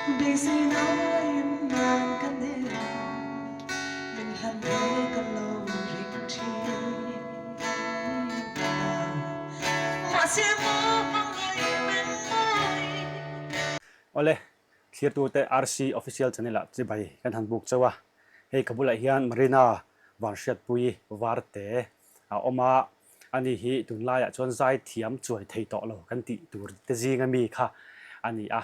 Beiseinain nan ka nei a, min hlan ngei ka lo ring thin a. Mahse maw hmangaih min mawi. Awle, thlirtute RC Official Channel ah chibai kan han buk chauh a, hei ka bulah hian Marina Vanhriatpui Varte a awm a, ani hi tunlaiah chuan zaithiam chuai thei tawh lo kan tih tur te zinga mi kha a ni a.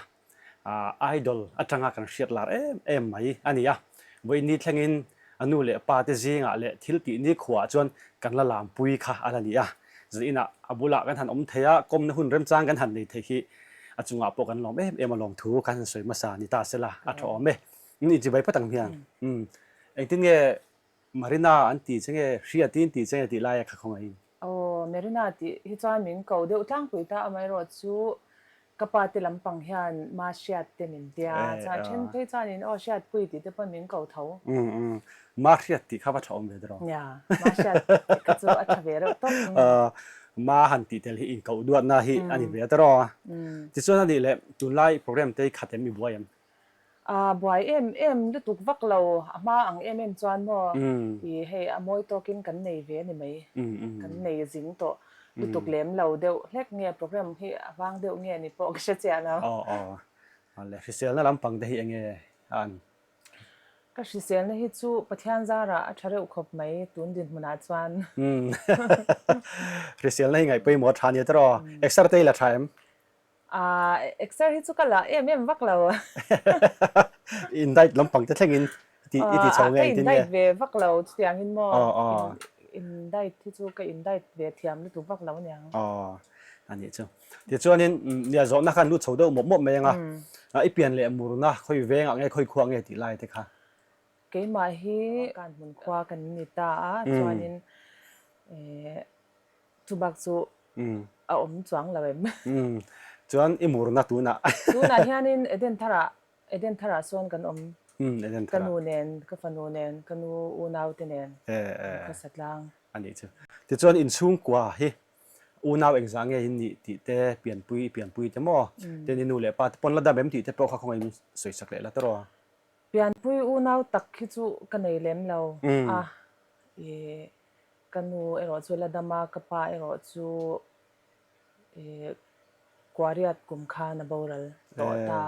Idol atanga kan hriat lar em em mai a ni a, vawiin ni thlengin a nu leh pa te zingah leh thil tih nikhuaah chuan kan la lampui kha a la ni a, zaninah a bulah kan han awm thei a, kawmna hun remchang kan han nei thei hi a chungah pawh kan lawm em em a lawm thu kan han sawi hmasa ni ta sela a tha awm e. Inchibai phawt ang hian engtin nge Marina an tih che nge, Hriati an tih che nge tih laia kha khawngaihin. Aw, Marina tih hi chuan min ko deuh tlangpui ta, amaherawhchu ka pa te lampang hian Ma Hriat te min tia, chuan then phei chuanin aw Hriatpui tih te pawn min ko tho. Umm umm, Ma Hriat tih kha va tha awm ve dawr. Nia, Ma Hriat tih kha chu a tha ve reuh tawp. Ma han tih tel hi inkoh duatna hi a ni ve a tawraw. Tichuan a nih leh tunlai program te hi khat em i buai em? A buai em em lutuk vak lo, a hma ang em em chuan maw i hei a mawi tawkin kan nei ve a ni mai, kan nei zing tawh lutuk lem lo deuh hlek nge program hi a vang deuh nge ni pawh ka hre chiah lo. Aw aw, le hriselna lampang te hi enge a an? Ka hriselna hi chu Pathian zarah a tha reuh khawp mai tun dinhmunah chuan. Hriselna hi ngaih pawimawh a tha nia tawh, exer te hi la tha em? Aaa exer hi chu ka la em em vak lo. In diet lampang te thlengin i ti i ti chho nge engtin nge? Ka in diet ve vak lo chutiangin maw in diet hi chu ka in diet ve thiam lutuk vak lo aniang. Aw anih chu. Tichuanin nia zawhna khan lut chho deuh mawp mawp mai anga i pian leh murna khawi vengah nge khawi khuah nge tih lai te kha. Keimah hi kan hmun khua kan ni ta a chuanin Chubak chu a awm chuang lo em? Chuan i murna tunah. Tunah hianin Eden tharah, Eden tharah sawn kan awm. Eden tharah. Ka nu nen, ka fanu nen, ka nu unaute nen kan khawsa tlang. A nih chu. Tichuan inchhungkua hi unau engzah nge in nih tih te, pianpui i pianpui te maw? Tin i nu leh pa te pawn la dam em tih te pawh kha khawngaih in sawisak leh la tawh rawh. Pianpui unau tak hi chu ka nei lem lo a, i Ka nu erawh chu la dam a, ka pa erawh chu ih Kuariat kum khan a boral tawh ta.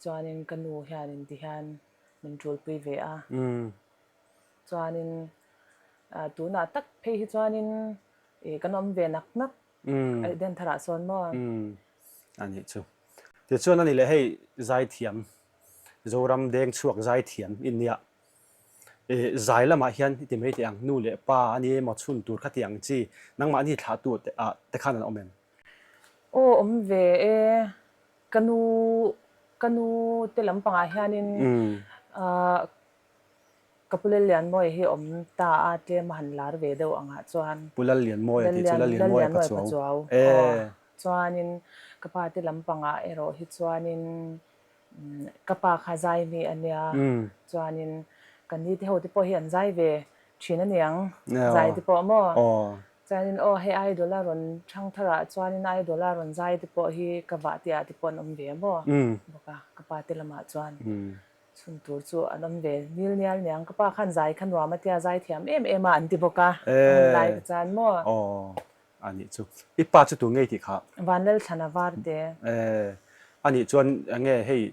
Chuanin ka nu hianin tihian min tulpui ve a. Chuanin tunah tak phei hi chuanin ih kan awm ve nak nak Eden tharah sawn maw? A nih chu. Tichuan a ni leh hei zaithiam Zoram deng chhuak zaithiam i nia. Zai lamah hian i ti mai teh ang, nu leh pa a ni emaw chhun tur kha ti ang chi, nangmahni thlah tu ah te khan an awm em? Aw awm ve e, ka nu ka nu te lampangah hianin ka Pu Lallianmawia hi awm ta a, tlem a han lar ve deuh angah chuan. Pu Lallianmawia tih chu Lallianmawia Pachuau. Chuanin ka pa te lampangah erawh hi chuanin Ka pa kha zai mi a nia, chuanin ka ni te ho te pawh hi an zai ve thin a niang, zai te pawh maw? Chuanin aw hei idol a rawn thang thar ah chuanin idol a rawn zai te pawh hi ka vah tih ah te pawh an awm ve a maw? Bawk a, ka pa te lamah chuan chhun tur chu an awm ve nil nial niang, ka pa khan zai kha nuam a tia zai thiam em em a an ti bawk a, a hun lai kha chuan maw? A nih chu. I pa chu tu ngei tih kha? Vanlalthlana var te. E, a nih chuan enge hei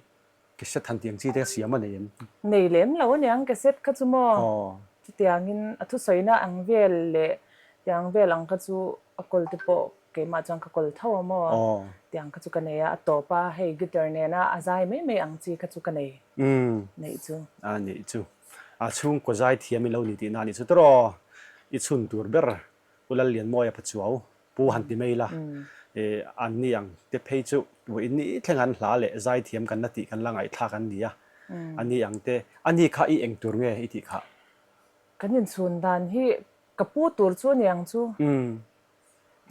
cassette han tiang chi te siam a nei em? Nei lem lo aniang cassette kha chu maw? Chutiangin a thusawina ang vel leh tiang vel ang kha chu a kawl te pawh keimah chuan ka kawl tho a maw? Tiang kha chu ka nei a, a tawp a hei guitar nena a zai mai mai ang chi kha chu ka nei neih chu. A nih chu. A chhungkaw zai thiam i lo ni tihna a nih chu tawraw i chhun tur ber Pu Lallianmawia Pachuau pu han ti mai ila, an ni ang te phei chu vawiin ni thleng an hla leh zaithiam kan la tih kan la ngaihthlak an ni a, a ni ang te, a ni kha i eng tur nge i tih khah? Kan inchhun dan hi ka pu tur chu a ni ang chu.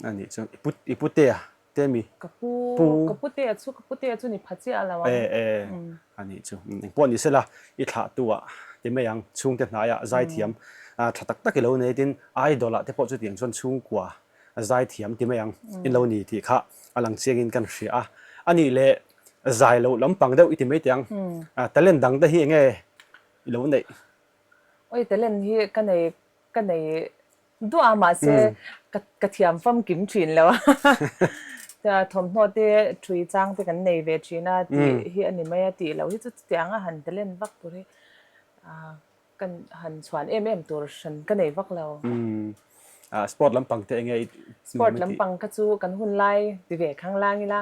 A nih chu, i pu, i pu tea te mi? Ka pu, ka pu tea chu, ka pu tea chu ni pha chiah lo ang. E, e, a nih chu. Engpawh ni sela, i thlah tu ah ti mai ang, chhungte hnaiah zaithiam tha tak tak i lo nei tin idol ah te pawh chutiang chuan chhungkua zaithiam ti mai ang i lo ni tih kha a lang chiangin kan hria a. A nih leh Zai loh lampang deuh i ti mai teh ang. Talent dang te hi enge i lo neih? Oi talent hi ka nei ka nei duah a mahse ka ka thiam famkim thin lo a. Thawmhnaw te thui chang te kan nei ve thin a tih hi a ni mai a tih loh hi chu chutiang a han talent vak tur hi Kan han chhuan em em tur hran ka nei vak lo. Umm sport lampang te enge i Sport lampang kha chu kan hun lai ti ve khang lang ila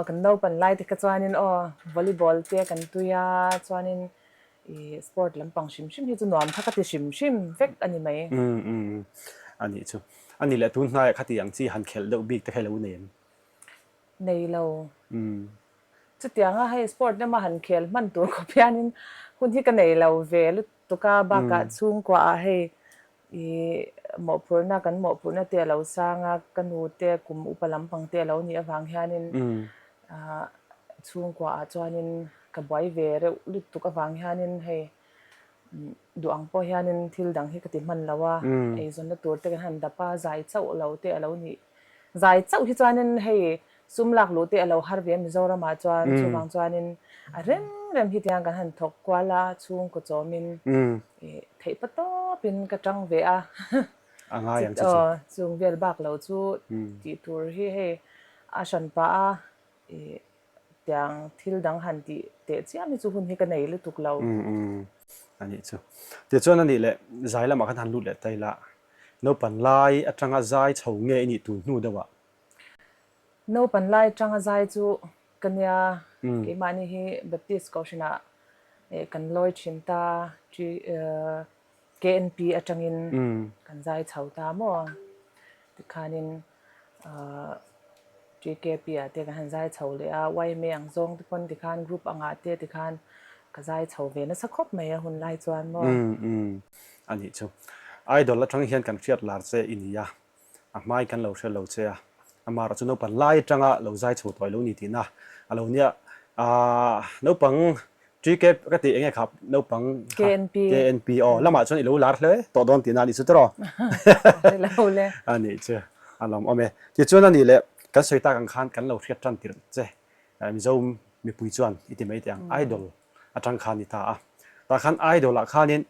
kan naupan lai te kha chuanin aw volleyball te kan tui a chuanin i sport lampang hrim hrim hi chu nuam kha ka ti hrim hrim vek a ni mai. Umm umm a nih chu. A nih leh tun hnaiah kha ti ang chi han khelh deuh bik te kha i lo nei em? Nei lo. Umm Chutianga hei sport lama han khel hman tur khawp hianin hun hi ka nei lo ve lutuk a, bakah chhungkuaah hei ih mawhphurhna kan mawhphurhna te a lo sang a, ka nu te kum upa lampang te a lo nih avang hianin ah chhungkuaah chuanin ka buai ve reuh lutuk avang hianin hei duh ang pawh hianin thil dang hi ka ti hman lo a, eizawnna tur te kan han dap a, zai chauh lo te a lo nih zai chauh hi chuanin hei Sum lak luh te a lo har ve a Mizoram ah chuan chuvang chuanin a rem rem hi tiang kan han thawk kual a chhungkaw chawmin theih pa tawpin ka tang ve a. A ngai ang chu chu. Chung vel bak lo chu tih tur hi hei a hran pah a tiang thil dang han tih teh chiam hi chu hun hi ka nei lutuk lo. A nih chu. Tichuan a nih leh zai lamah khan han lut leh ta ila naupan lai atanga zai chho nge i nih tun hnu deuh ah Naupan lai atanga zai chu ka nia, keimahni hi Baptist Kohhranah kan lawi thin ta, KNP atangin kan zai chho ta maw? Tikhanin TKP ah te kan han zai chho leh a, YMA ang zawng te pawn tikhan group angah te tikhan ka zai chho ve nasa khawp mai a hun lai chuan maw? A nih chu. Idol atang hian kan hriat lar che i ni a, A hmai kan lo hre lo che a, amaherawh chu naupang lai atanga lo zai chho tawh ilo ni tihna a lo nia. Aaa naupang TK ka tih enge kha naupang kha KNP. KNP aw lamah chuan ilo lar hle tawh dawn tihna a nih chu tiraw? Ka hre lo le. A nih chu a lawmawm e. Tichuan a nih leh kan sawi tak ang khan kan lo hriat tan tirh che Mizo mipui chuan i ti mai teh ang Idol atang khan ni ta a. Tah khan Idol ah khanin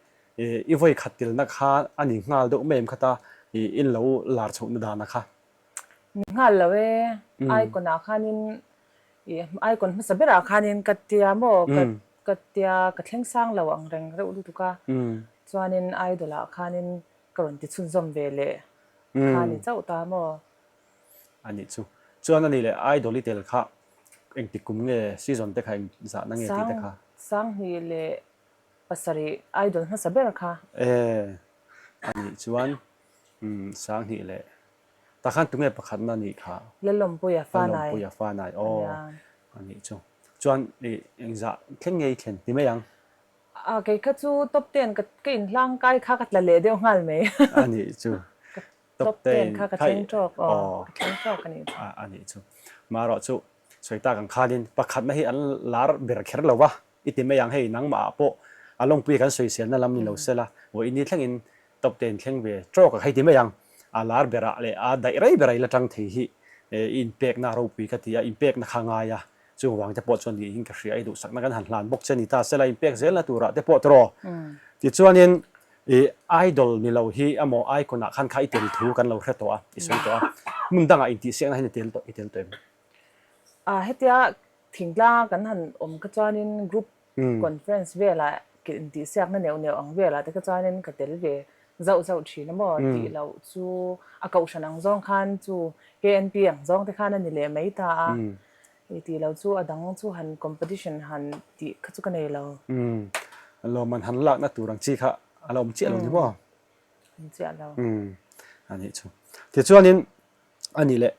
I vawi khat tilna kha a ni nghal deuh mai em kha ta i in lo lar chhohna dana kha? Ni nghal lo e, icon ah khanin i icon hmasa berah khanin ka tia maw ka ka tia ka thleng sang lo ang reng reuh lutuk a, chuanin idol ah khanin ka rawn ti chhunzawm ve leh kha ni chauh ta maw. A nih chu. Chuan a nih leh idol i tel kha engtik kum nge season te kha eng zahna nge tih te kha? Sanghnih leh Pasarih idol hmasa ber kha. E, a nih chuan 2000 leh tah khan tunge pakhatna nih kha? Lalawmpuia Fanai. Lalawmpuia Fanai aw a nih chu. Chuan i engzah thleng nge i thlen ti mai ang? A kei kha chu top ten ka ka inhlang kai kha ka tla leh deuh nghal mai. A nih chu. Top ten kha ka thleng tawk aw ka thleng tawk a nih chu. A nih chu. Marawh chu sawi tak ang khanin pakhatna hi an lar ber kher lo va. I ti mai ang, hei nangmah ah pawh a lawngpui kan sawiselna lam ni lo sela, vawi ni thlengin top te in thleng ve tawk a, hei ti mai ang, a lar berah leh a daih rei berah i la tang thei hi i inpekna ropui ka ti a, inpekna kha ngai a, chung vang te pawh chuan niin ka hria, i duhsakna kan han hlan bawk che ni ta sela, inpek zelna turah te pawh tawh. Tichuanin i idol ni lo hi emaw icon ah khan kha i tel thu kan lo hre tawh a, i sawi tawh a, hmun dangah intihsiakna hian i tel tawh i tel tawh em? A hetia Thingtlanga kan han awm kha chuanin group conference velah intihsiakna neuh neuh ang velah te kha chuanin ka tel ve zauh zauh thin a maw tih loh chu a kohhran ang zawng khan chu KNP ang zawng te khan a ni leh mai ta a, hei tih loh chu a dang chu han competition han tih kha chu ka nei lo. Lawmman han lakna tur ang chi kha a la awm chiah lo ni maw? Awm chiah lo. A nih chu. Tichuanin A nih leh,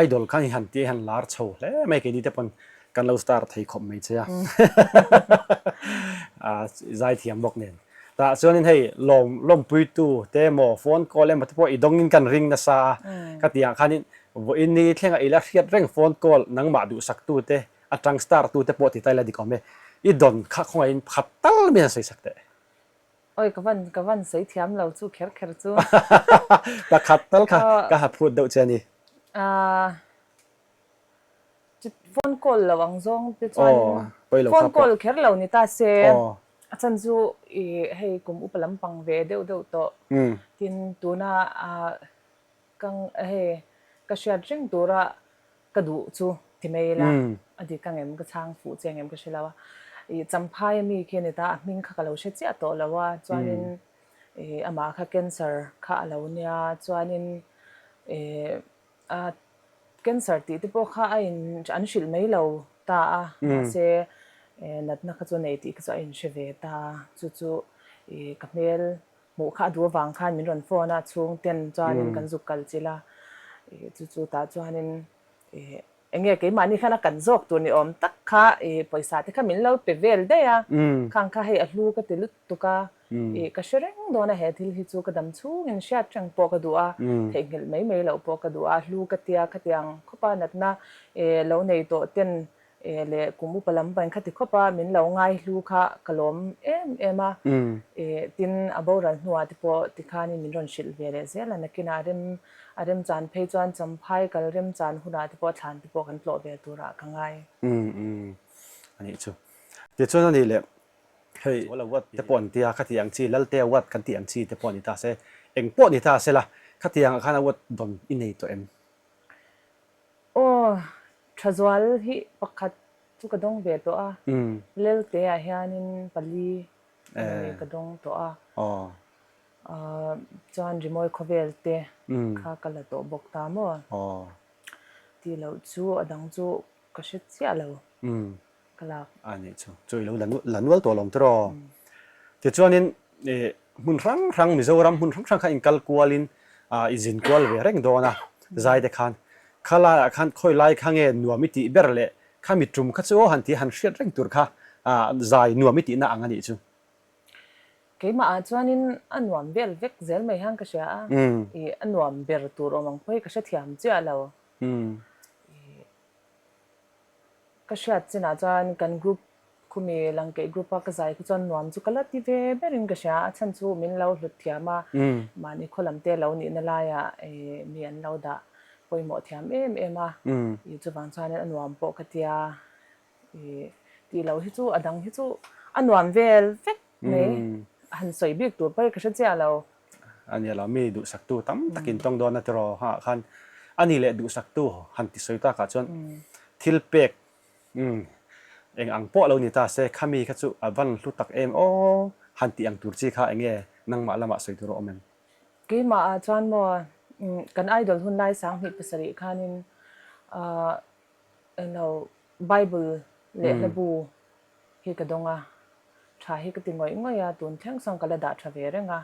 Idol khan hi han tih han lar chho hle mai keini te pawn kan lo star thei khawp mai che a, a zaithiam bawk nen. Tah chuanin hei lawm lawmpuitu te emaw phone call emaw te pawh i dawngin kan ring nasa a, ka tih ang khanin vawiin ni thlenga i la hriat reng phone call nangmah duhsaktu te atang star tu te pawh ti ta ila dik awm e, i dawn kha khawngaihin pakhat tal mai han sawisak teh. Oi ka van ka van sawi thiam lo chu kher kher chu. Pakhat tal kha ka ha phut deuh che a ni. Ahh. Phone call lo ang zawng te chuan phone call kher lo ni ta se a chhan chu i hei kum upa lampang ve deuh deuh tawh tin tuna ka hei ka hriat reng tura ka duh chu ti mai ila a dik ang em ka chhang fuh che ang em ka hre lo a i Champhai ami khi a ni ta a hming kha ka lo hre chiah tawh lo a chuanin i amah kha cancer kha a lo nia chuanin i A cancer tih te pawh kha a in an hrilh mai lo ta a, mahse natna kha chu nei tih kha chu a inhre ve ta a, chu chu i ka hmel hmuh kha a duh avang khan min rawn phone a, chhung ten chuanin kan zuk kal chilh a, i chu chu tah chuanin i eng nge keimahni khan a kan zawk tur ni awm tak kha i pawisa te kha min lo pe vel daih a, khang kha hei a hlu ka ti lut tuk a, Ih, ka hre reng dawn a, he thil hi chu ka dam chhungin hriat reng pawh ka duh a, theihnghilh mai mai loh pawh ka duh a, hlu ka tia khatiang khawpa natna eh lo nei tawh ten eh leh kum upa lam pahin khati khawpa min lo ngai hlu kha ka lawm em em a, eh tin a boral hnuah te pawh tikhanin min rawn hrilh ve leh zel a, nakinah rem a remchan phei chuan Champhai kal remchan hunah te pawh thlan te pawh kan tlawh ve turah ka ngai. Umm umm anih chu. Tichuan anih leh Hei te pawh an tia, khati ang chi Lalte award kan tih ang chi te pawh ni ta se, eng pawh ni ta se la, khatiang ah khan award dawn i nei tawh em? Aw, Thazual hi pakhat chu ka dawng ve tawh a, Lelte ah hianin pali ka dawng tawh a, chuan Rimawi khawvel te kha ka la tawh bawk ta maw? Tih loh chu a dang chu ka hre chiah lo. Ka lak. A nih chu. Chu i lo la nual tawh lawm tiraw? Tichuanin hmun hrang hrang Mizoram hmun hrang hrang kha inkal kualin i zin kual ve reng dawn a zai te khan. Kha laiah khan khawi lai kha nge nuam i tih ber leh kha mi tum kha chu aw han tih han hriat reng tur kha zai nuam i tihna ang a nih chu. Keimah ah chuanin a nuam vel vek zel mai hian ka hria a, i a nuam ber tur awm ang pawh hi ka hrethiam chiah lo. Ka hriat chinah chuan kan group khumi Langkeih group a ka zai khu chuan nuam chu ka la ti ve berin ka hria a, a chhan chu min lo hlut thiam a, mahni khaw lam te lo nihna laiah mi an lo dah pawimawh thiam em em a, ih chuvang chuanin a nuam pawh ka tia, ih tih loh hi chu a dang hi chu a nuam vel vek mai, han sawi bik tur pawh hi ka hre chiah lo. A nia lo, mi duhsaktu tam takin tawng dawn a tiraw ha khan a ni leh duhsaktu han ti sawi takah chuan thil pek eng ang pawh lo ni ta se khami kha chu a van hlu tak em aw han tih ang tur chi kha eng nge nangmah lamah sawi tur a awm em? Keimah ah chuan maw kan idol hun lai 2007 khanin englo Bible lehkhabu hi ka dawng a, tha hi ka ti ngawih ngawih a, tun thleng chuan ka la dah tha ve reng a,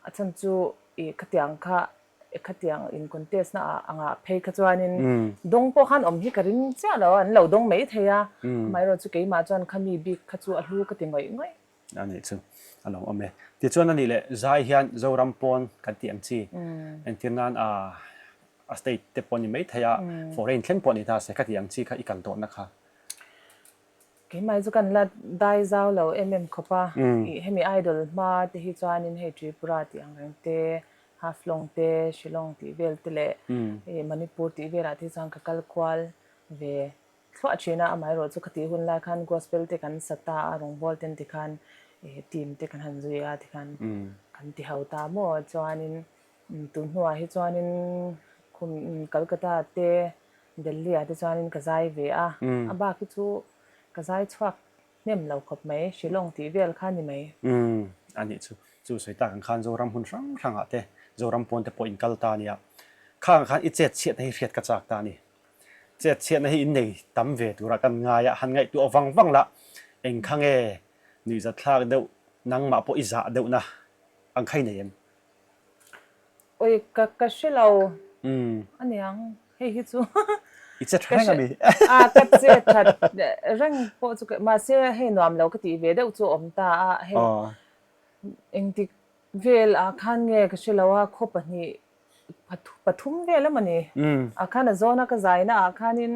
a chhan chu ih khatiang kha khatiang in contest na ah angah phei kha chuanin dawng pawh khan awm hi ka ring chiah lo a, an lo dawng mai thei a, amaherawh chu keimah chuan khami bik kha chu a hlu ka ti ngawih ngawih. A nih chu a lo awm e. Tichuan a nih leh zai hian Zoram pawn kan tih ang chi entir nan a state te pawh ni mai thei a, foreign thleng pawh ni ta se khati ang chi kha i kal tawhna kha. Keimah hi chu kan la dai zau lo em em khawp a, ih hemi idol hma te hi chuanin hei Tripura tih ang reng te, Haflong te, Shillong tih vel te leh ih Manipur tih velah te hi chuan ka kal kual ve thluah thin a, amaherawh chu khatih hun lai khan gospel te kan sa ta a, rawngbâwl ten tikhan ih team te kan han zui a tikhan kan ti ho ta maw chuanin tun hnuah hi chuanin khum Calcutta te Delhi ah te chuanin ka zai ve a, a bak hi chu ka zai chhuak hnem lo khawp mai, Shillong tih vel kha ni mai. Umm, a nih chu. Chu sawi tak ang khan Zoram hmun hrang hrang ah te, Zoram pawn te pawh in kal ta a nia. Khang ah khan i chet chhiatna hi hriat ka chak ta a ni. Chet chhiatna hi in nei tam ve turah kan ngai a, han ngaihtuah vang vang lah eng kha nge nuihzat thlak deuh, nangmah pawh i zah deuhna ang kha i nei em? Oi ka ka hre lo aniang hei hi chu I che tha reng ami? A ka che that reng pawh chu mahse hei nuam lo ka tih ve deuh chu a awm ta a hei engtik vel ah khan nge ka hre lo a khaw pahnih pathum vel emaw ni ah khan a zawn a ka zai na ah khanin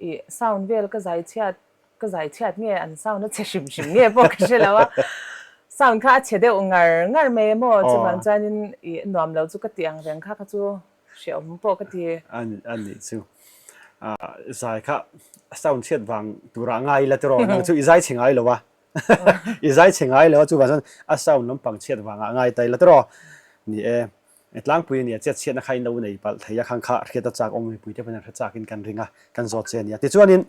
ih sound vel ka zai chhiat Ka zai chhiat nge an sound a chhe hrim hrim nge pawh ka hre lo a, sound kha a chhe deuh ngar ngar mai emaw chuvang chuanin ih nuam lo chu ka ti ang reng kha kha chu hrehawm pawh ka ti. A nih chu. Zai kha sound chhiat vang turah ngai ila tiraw nang chu i zai chhe ngai lo a i zai chhe ngai lo a chuvang chuan a sound lampang chhiat vangah ngai ta ila tiraw ni e tlangpui ania chet chhiatna kha in lo nei palh thei a khang kha hriat a chak awm mipui te pawhin an hre chak in kan ring a kan zawt che ania tichuanin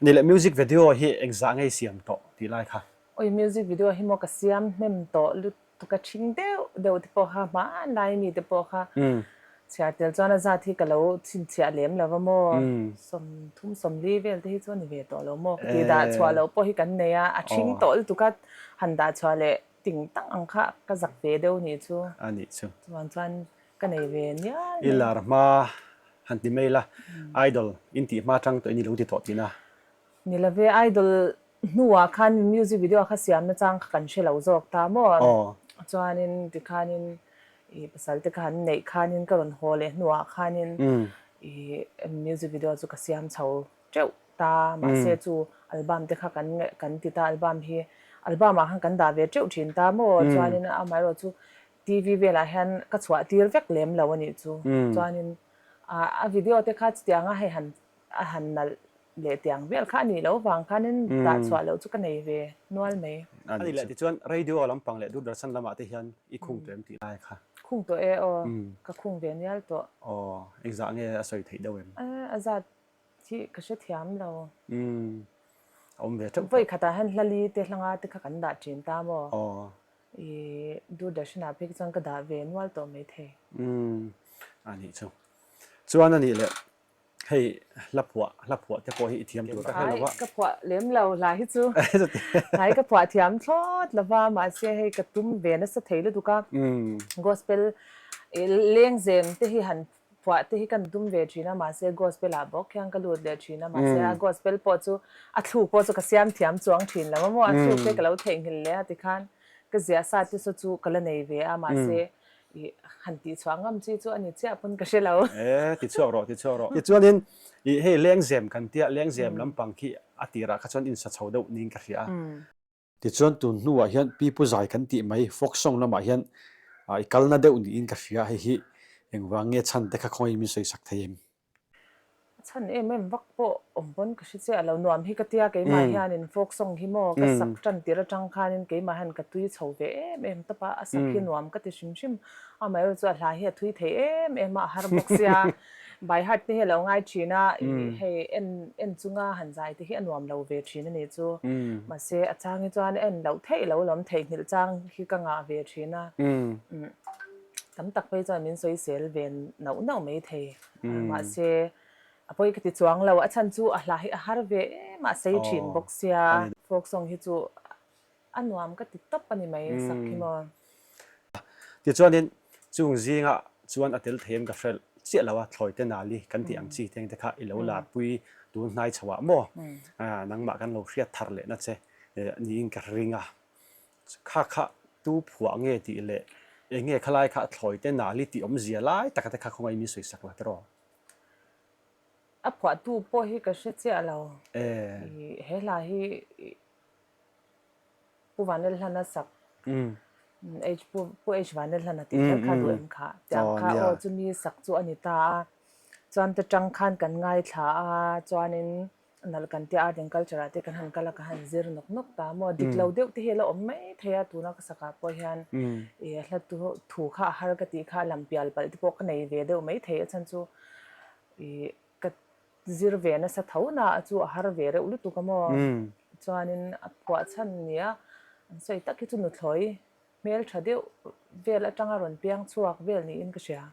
ni leh music video hi engzah ngei siam tawh tih lai kha. Oi music video hi maw ka siam hnem tawh lut Ka ṭhing deuh deuh te pawh kha hmanlai mi te pawh kha chhiar tel chuan a zat hi ka lo chhinchhiah lem lo va maw? 30 40 vel te hi chu a ni ve tawh lo maw? Ka ti dah chhuah loh pawh hi kan nei a, a ṭhing tawh lutuk a han dah chhuah leh ting tang ang kha ka zak ve deuh nih chu. A nih chu. Chuvang chuan ka nei ve nial mai. I lar hma han ti mai la, idol in tih hma tang tawh in i lo ti tawh tihna. Ni love, idol Hnuah khan music video kha siamna chang kha kan hre lo zawk ta maw? Chuanin tikhanin i pasal te kha an neih khanin ka rawn haw leh hnuah khanin i music video chu ka siam chho teuh ta. Mahse chu album te kha kan kan ti ta album hi album ah khan kan dah ve teuh thin ta maw? Chuanin amaherawh chu TV velah hian ka chhuah tir vek lem lo a nih chu. Chuanin a video te kha chutianga hei han a han nalh leh tiang vel kha a nih loh vang khanin dah chhuah loh chu ka nei ve nual mai. A ni leh tichuan radio lampang leh Doordarshan lamah te hian i khung tawh em tih lai kha? Khung tawh e aw, ka khung ve nial tawh. Aw, engzah nge a sawi theih deuh em? A zat hi ka hre thiam lo. Umm, a awm ve teuh tawh. Vawi khatah hian hlali te hlanga te kha kan dah thin ta maw? Aw. I Doordarshan-ah phei chuan ka dah ve nual tawh maithei. Umm, a nih chu. Chuan a nih leh Hei hla phuah, hla phuah te pawh hi i thiam tur ka hre lo a. Ka phuah lem lo hla hi chu. Hla hi ka phuah thiam thlawt lo va, mahse hei ka tum ve nasa thei lutuk a. Gospel lengzem te hi han phuah te hi kan tum ve thin a, mahse gospel ah bawk hian ka lut leh thin a, mahse a gospel pawh chu a thluk pawh chu ka siam thiam chuang thin lo a maw, a thluk te ka lo theihnghilh leh a tikhan ka ziah sa te saw chu ka la nei ve a, mahse I han tih chhuah ngam chi chu a ni chiah pawn ka hre lo. E, ti chhuak rawh, ti chhuak rawh. Tichuanin i hei lengzem kan tia, lengzem lampang khi a tirah kha chuan insa chho deuh niin ka hria a. Tichuan tun hnuah hian Pipu Zai kan tih mai folk song lamah hian i kalna deuh niin ka hria, hei hi engvang nge chhan te kha khawngaih min sawi sak thei em? A chhan em em vak pawh awm pawn ka hre chiah lo, nuam hi ka tia keimah hianin folk song hi maw ka sak tan tir atang khanin keimah hian ka tui chho ve em em tawp a, a sak hi nuam ka ti hrim hrim, amaherawh chu a hla hi a thui thei em em a, a har bawk sia, by heart te hi a lo ngai thin a, hei en en chunga han zai te hi a nuam lo ve thin a nih chu, mahse a chang hi chuan en loh theih lo lawm theihnghilh chang hi ka ngah ve thin a, tam tak phei chuan min sawisel ve nauh nauh mai thei. Mahse, a pawi ka ti chuang lo. A chhan chu a hla hi a har ve em a, a sei thin bawk sia. Folk song hi chu a nuam ka ti tawp a ni mai sak hi maw. Tichuanin chung zingah chuan a tel thei em ka hre chiah lo a, thlawi te nali kan tih ang chi teng te kha i lo larpui tun hnai chho ah maw nangmah kan lo hriat thar lehna che niin ka ring a. Kha kha tu phuah nge tih leh eng nge khalai kha a thlawi te nali tih awmzia lai taka te kha khawngaih min sawi sak la tiraw? A phuahtu pawh hi ka hre chiah lo. He hla hi Pu Vanlalhlana sak H Pu H Vanlalhlana tih kher kha duh em kha? Tiang kha aw chumi sak chu a ni ta a. Chuan te tang khan kan ngaithla a chuanin Nalh kan tia art and culture ah te kan han kal a ka han zir nawk nawk ta maw dik lo deuh te hi a la awm mai thei a tuna ka sakah pawh hian ih hla tu thu kha a har ka tih kha a lam pial palh te pawh ka nei ve deuh mai thei a chhan chu ih ka zir ve nasa tho na a chu a har ve reuh lutuk a maw chuanin a phuah chhan nia an sawi tak hi chu nuthlawi hmel tha deuh vel atanga rawn piang chhuak vel niin ka hria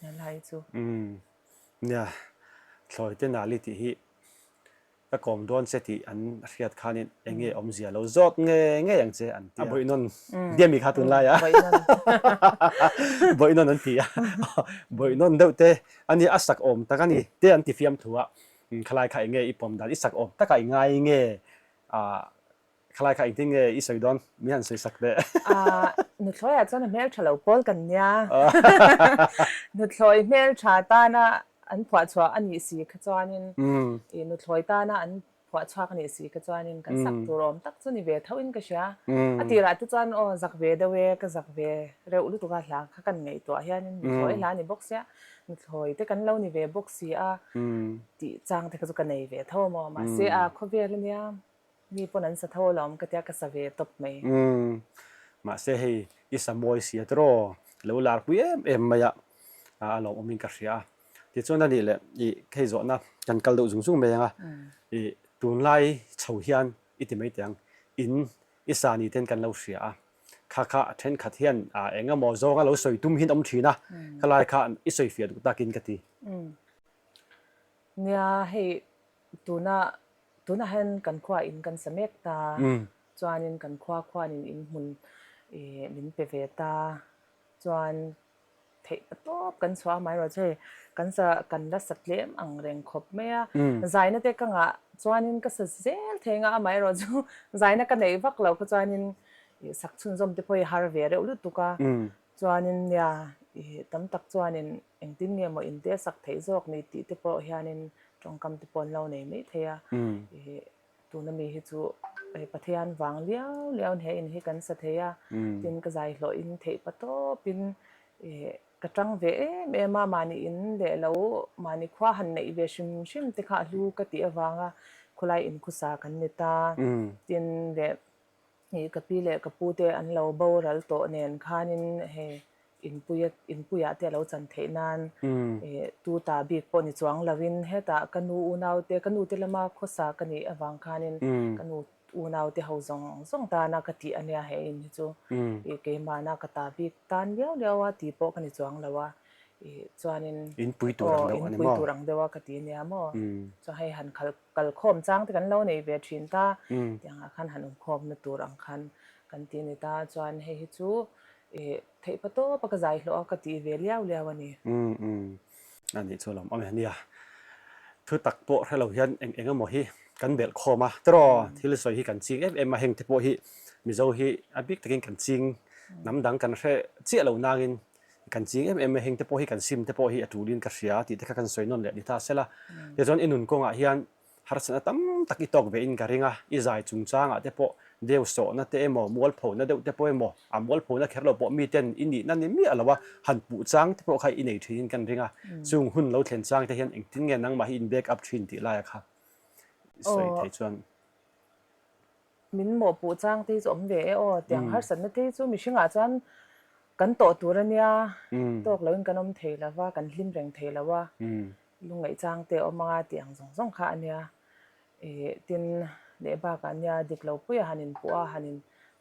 helai chu. Nia, thlawi te Nali tih hi ka kawm dawn che tih an hriat khanin eng nge awmzia lo zawt nge ngei ang che an ti a. A bawih nawn diam i kha tunlai a. Bawih nawn an ti a. Bawih nawn deuh te a nia, a sak awm tak a ni te an ti fiamthu a. Khalai kha eng nge i pawm dan, i sak awm takah i ngai nge Khalai kha engtin nge i sawi dawn? Min han sawi sak teh. Ahh, nuthlawi ah chuan a hmeltha lo pawl kan nia. Nuthlawi hmeltha tana an phuah chhuah a nih si kha chuanin, ih nuthlawi tana an phuah chhuak a nih si kha chuanin kan sak tur awm tak chu ni ve tho in ka hria. A tirah te chuan aw zak ve deuh e, ka zak ve reuh lutuk a hla kha kan ngaihtuah hianin nuthlawi hla a ni bawk sia. Nuthlawi te kan lo ni ve bawk si a tih chang te kha chu ka nei ve tho maw mahse a khawvel ania mi pawn an sa tho alawm ka tia ka sa ve tawp mai. Mahse hei i sa mawi si a tiraw lo lar pui em em mai a a lawmawm in ka hria a tichuan a nih leh i hei zawhna kan kal deuh zung zung mai ang a i tunlai chho hian i ti mai teh ang in i sa ni ten kan lo hria a Kha kha a thenkhat hian eng emaw zawnga lo sawi tum hian awm thin a, khalai kha i sawi fiah duh takin ka ti. Nia, hei tuna tunah hian kan khua in kan sa mek ta, chuanin kan khua khuanin in hmun min pe ve ta, chuan theih ta tawp kan chhuah a amaherawhchu hei kan sa kan la sa tlem ang reng khawp mai a zaina te ka ngah chuanin ka sa zel thei ang a amaherawhchu zaina ka neih vak loh kha chuanin ih sak chhunzawm te pawh hi har ve reuh lutuk a chuanin nia ih tam tak chuanin engtin nge maw inte sak theih zawk ni tih te pawh hianin tawngkam te pawh an lo nei mai thei a ih Tuna mi hi chu Pathian vang liau liauin he in hi kan sa thei a, tin ka zai hlawhin theih pa tawpin ka tang ve em em a, mahni in leh lo mahni khua han neih ve hrim hrim te kha a hlu ka tih avanga khawlai inkhusa kan ni ta. Tin leh ka pi leh ka pu te an lo boral tawh nen khanin hei Inpuia inpuiah te a lo chan theih nan tu ta bik pawh ni chuang loin hetah ka nu unaute ka nute lama khawsa ka nih avang khanin ka nu unaute ho zawng zawng tana ka tih ania he in hi chu ih keimahna ka ta bik tan liau liau a tih pawh ka ni chuang lo a ih chuanin Inpui tur ang aw deuh a ni inpui maw? tur ang deuh a ka ti ania maw chuan hei han khal kal khawm chang te kan lo nei ve thin ta tiangah khan han awmkhawmna tur ang khan kan ti a ni ta chuan hei hi chu Ih, theih pa tawp a ka zai hlawh a ka tih ve liau liau a ni. Umm umm, a nih chu lawm awm e nia. Thu tak pawh hre lo hian eng eng emaw hi kan belh khawm a, tiraw thil sawi hi kan ching em em a, heng te pawh hi Mizo hi a bik takin kan ching hnam dang kan hre chiah lo nangin kan ching em em a, heng te pawh hi kan sim te pawh hi a tulin ka hria tih te kha kan sawi nawn leh ni ta sela. Tichuan i nun kawngah hian Harsatna tam tak i tawk ve in ka ring a, i zai chungchangah te pawh deu sawhna te emaw, mualphona deuh te pawh emaw, a mualphona kher lo pawh miten i nihna ni miah lo a, han puh chang te pawh kha i nei thin in kan ring a, chung hun lo thlen chang te hian engtin nge nangmah hi in back up thin tih laia kha i sawi thei chuan. Min mawhpuh chang te hi chu awm ve e aw, tiang harsatna te hi chu mihringah chuan kan tawh tur a nia, tawk loin kan awm thei lo va, kan hlim reng thei lo a, Lungngaih chang te awm anga tih ang zawng zawng kha a nia. Ih tin leh bakah nia dik lo puia han inpuh a, han in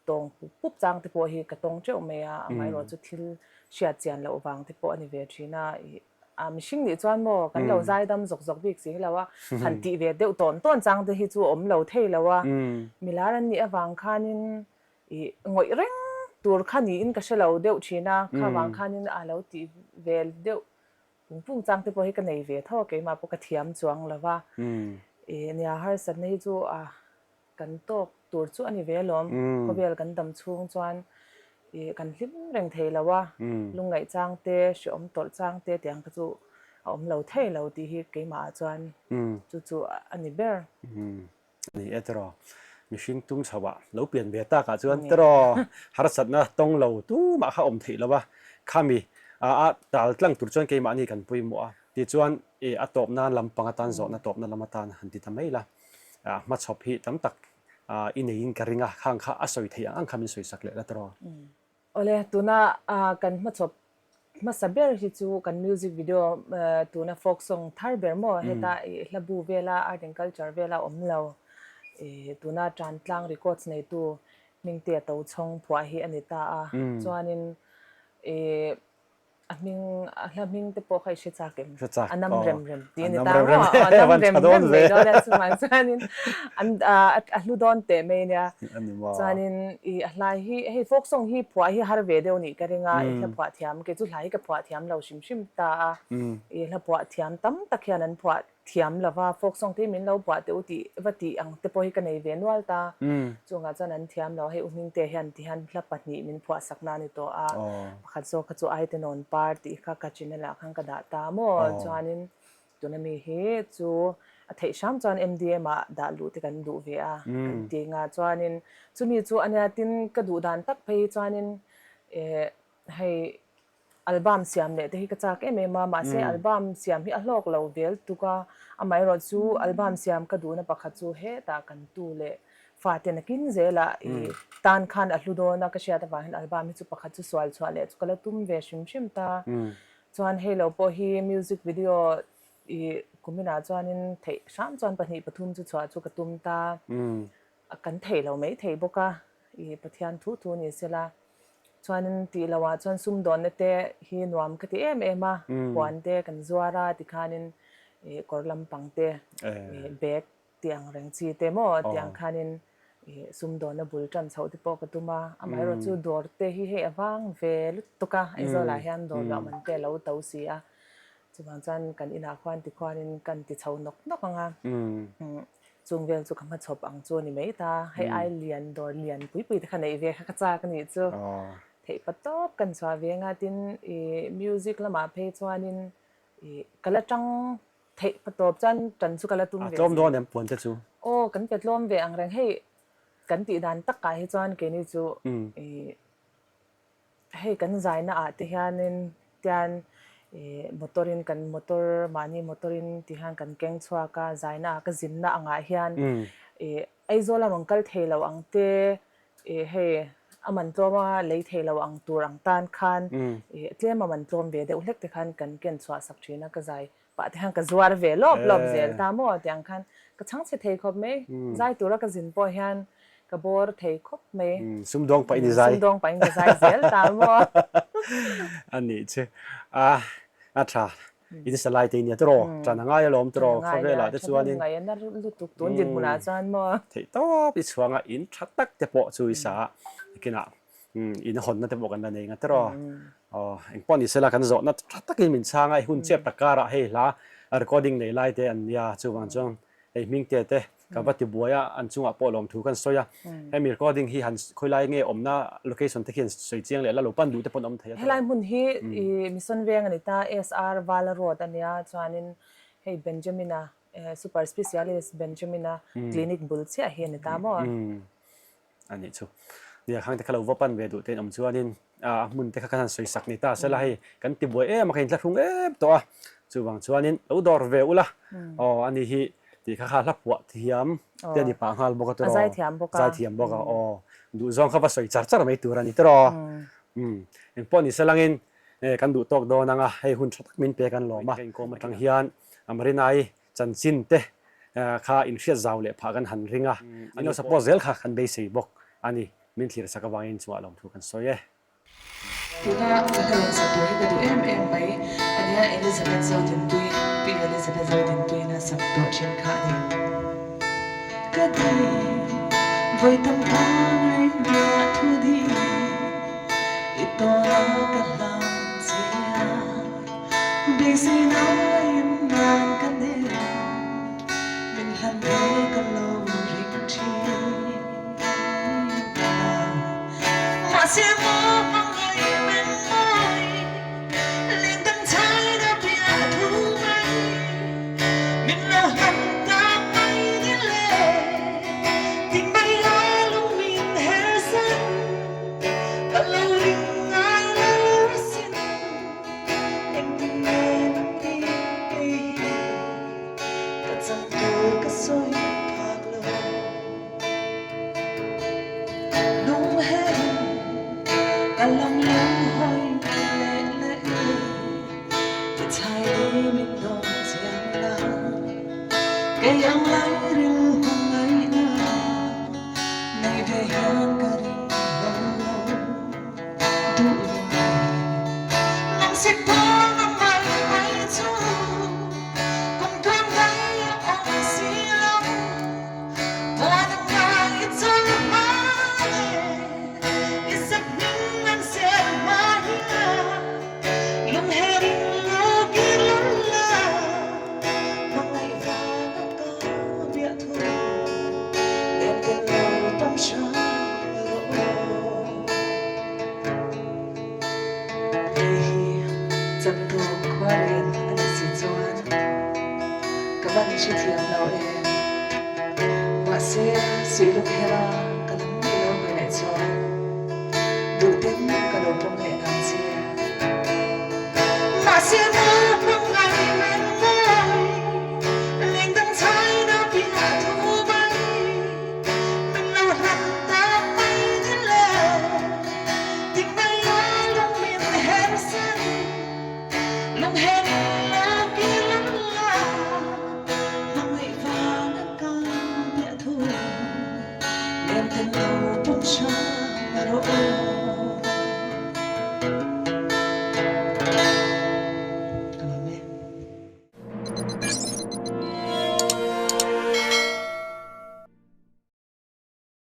tawng pup pup chang te pawh hi ka tawng teuh mai a, amaherawh chu thil hriat chian loh vang te pawh a ni ve thin a. Ih a mihring nih chuan maw kan lo zaidam zawk zawk bik si lo a, han tih ve deuh tawn tawn chang te hi chu awm lo thei lo a. Milar an nih avang khanin ih ngawih reng tur kha niin ka hre lo deuh thin a, kha vang khanin a lo tih ve deuh Pung pung chang te pawh hi ka nei ve tho a, keimah pawh ka thiam chuang lo va. Ih nia harsatna hi chu a kan tawk tur chu a ni ve alawm. Khawvel kan dam chhung chuan ih kan hlim reng thei lo a, lungngaih chang te, hrehawm tawrh chang te tiang kha chu a awm lo thei lo tih hi keimah ah chuan chu chu a ni ber. Ni e tiraw, mihring tum chho ah lo pian ve tak ah chuan tiraw harsatna tawng lo tumah kha awm theih lo a, khami a tal tlang tur chuan keimahni kan pawimawh a, tichuan i a tawp nan lampang atan zawhna tawpna lam atan han ti ta mai la, hmachhawp hi tam tak i neiin ka ring a, khang kha a sawi theih ang ang kha min sawi sak leh la tiraw. Awle, tuna kan hmachhawp hmasa ber hi chu kan music video tuna folk song thar ber maw heta ih hla bu vela art and culture vela awm lo ih tuna tan tlang records neitu hmingte a to chhawng phuah hi a ni ta a chuanin ih A hming, a hla hming te pawh kha i hre chak em? Hre chak, A nam aw. rem rem tih A a ni nam ta rem rem, maw? A nam van rem tha dawn rem ve. mai dawn a, chuvang chuanin an a hlu dawn teh mai nia. A ni maw? Chuanin i a hla hi, hei folk song hi phuah hi har ve deuh nih ka ring a, i hla phuah thiam, kei chu hla hi ka phuah thiam lo hrim hrim ta a, i hla phuah thiam tam tak hian an phuah thiam lo va, folk song te hi min lo buah teh u tih va tih ang te pawh hi ka nei ve nual ta. Chungah chuan an thiam lo, hei U Hmingte hian ti hian hla pahnih min phuah sakna a ni tawh a, pakhat zawk kha chu Aitenawn par tih kha ka channel ah khan ka dah ta maw, chuanin tuna mi hi chu a theih hram chuan MDM ah dah luh te kan duh ve a, kan ti nga chuanin chumi chu a nia tin ka duh dan tak phei hi chuanin eh hei. Album siam leh te hi ka chak em em a, mahse album siam hi a hlawk lo vel tuk a, amaherawh chu album siam ka duhna pakhat chu hetah kan tu leh fate nakin zelah i tan khan a hlu dawn a ka hriat avangin album hi chu pakhat chu sual chhuah leh chu ka la tum ve hrim hrim ta. Chuan hei lo pawh hi music video i kuminah chuanin theih hram chuan pahnih pathum chu chhuah chu ka tum ta. Kan theih lo mai thei bawk a, i Pathian thu thu ni sela. Chuanin tih loh ah chuan sumdawnna te hi nuam ka ti em em a, puan te kan zuar a tikhanin ih kawr lampang te ih bag tih ang reng chi te maw tih ang khanin ih sumdawnna bul tan chhoh te pawh ka tum a, amaherawh chu dawr te hi hei a vang ve lutuk a, Aizawl ah hian dawr luah man te a lo to si a, chuvang chuan kan inah khuan tikhuanin kan ti chho nawk nawk ang a. Chung vel chu ka hmachhawp ang chu a ni mai ta. Hei ai lian dawr lian pui pui te kha neih ve kha ka chak a nih chu. Theih pa tawp kan chhuah ve anga tin ih music lamah phei chuanin ih ka la tang theih pa tawp chuan tan chu ka la tum ve. A tlawm dawn em puan te chu? Aw kan pe tlawm ve ang reng. Hei kan tih dan takah hi chuan keini chu ih Hei kan zaina ah te hianin tian ih motor in kan motor mahni motor in ti hian kan keng chhuak a zaina ah ka zinna angah hian ih Aizawl a rawn kal thei lo ang te ih hei a man tlawm a lei thei lo ang tur ang tan khan ih tlem a man tlawm ve deuh hlek te khan kan ken chhuah sak thin a ka zai pah te hian ka zuar ve lawp lawp zel ta maw tiang khan ka chhang chhe thei khawp mai zai tura ka zin pawh hian ka bawr thei khawp mai sumdawng pah in i zai sumdawng pah in ka zai zel ta maw a nih chu a a tha in salai te nia tiraw tan a ngai alawm tiraw khawvelah te chuanin ngai a na lutuk tun dinhmunah chuan maw theih tawp i chhuang a in tha tak te pawh chu i sa a kinah In hawnna te pawh kan la nei nga tiraw. Aw engpawh ni sela kan zawhna tha takin min chhang a, i hun chep tak karah hei hla recording nei lai te an nia chuvang chuan hei hming te te ka va ti buai a an chungah pawh lawmthu kan sawi a. Hemi recording hi han khawilai nge awmna location te khian sawi chiang leh la lo pan duh te pawh an awm thei a tiraw. Helai hmun hi i Mission Veng a ni ta, SR Vala Road a nia chuanin hei Benjamin-a Super Specialist Benjamin-a clinic bul chiah hi a ni ta maw? A nih chu. Nia khang te kha lo va pan ve duh te in awm chuanin a hmun te kha kan han sawi sak ni ta sela hei kan ti buai em a ka inthlahrung em tawh a chuvang chuanin lo dawr ve ula aw a ni hi tih kha kha hla phuah thiam te a ni pah nghal bawk a tiraw zai thiam bawk a aw duhzawng kha va sawi char char mai tur a ni tiraw umm engpawh ni selangin kan duh tawk dawn ang a hei hun tha tak min pek an lawm a inkawm atang hian Marinai Chanchin te kha inhriat zau leh phah kan han ring a, an lo support zel kha kan beisei bawk a ni. Min thlir sak avangin chungah lawmthu kan sawi e. Tuna ka hla rawn sak tur hi ka duh em em mai a nia, Elizabeth Zodintui, Pi Elizabeth Zodintuiin a sak tawh thin kha a ni. Ka di vawi tam ta ngaihtuah thu di i tawna ka hlan che a. Beiseinain nan ka nen min hlan ve ka lo ring thin a. Mahse maw hmangaih men mawi leng dang chhaina piah thu mai min lo hlan tak mai ni le ti mai a lung min her san ka lo ring ngai lo sin. Engtin nge nang tih kei hi ka chang tur ka sawi phak lo. Lung herin ka lam lo hawi leh leh i, i chhai ni min dawn chiang la. Kei ang lai ril hmangaihna nei ve hian ka ring hlawm lo. Duh lai nang si pawl nang mai mai chu kum tuam dai a awm si lo Puan ang ngai i chawlh hma le i sak hming an ser hma hian lung herin lo kir lul la hmangaih vang a ka biah thu nem tel lo pawm hram rawh aw. Hei hi chantawk khuarel a ni si chuan ka van hrethiam lo em. Mahse suihlung hera ka lam ngei lo mai leh chuan duhten ka lo pawm leh nang che. Lunghenna.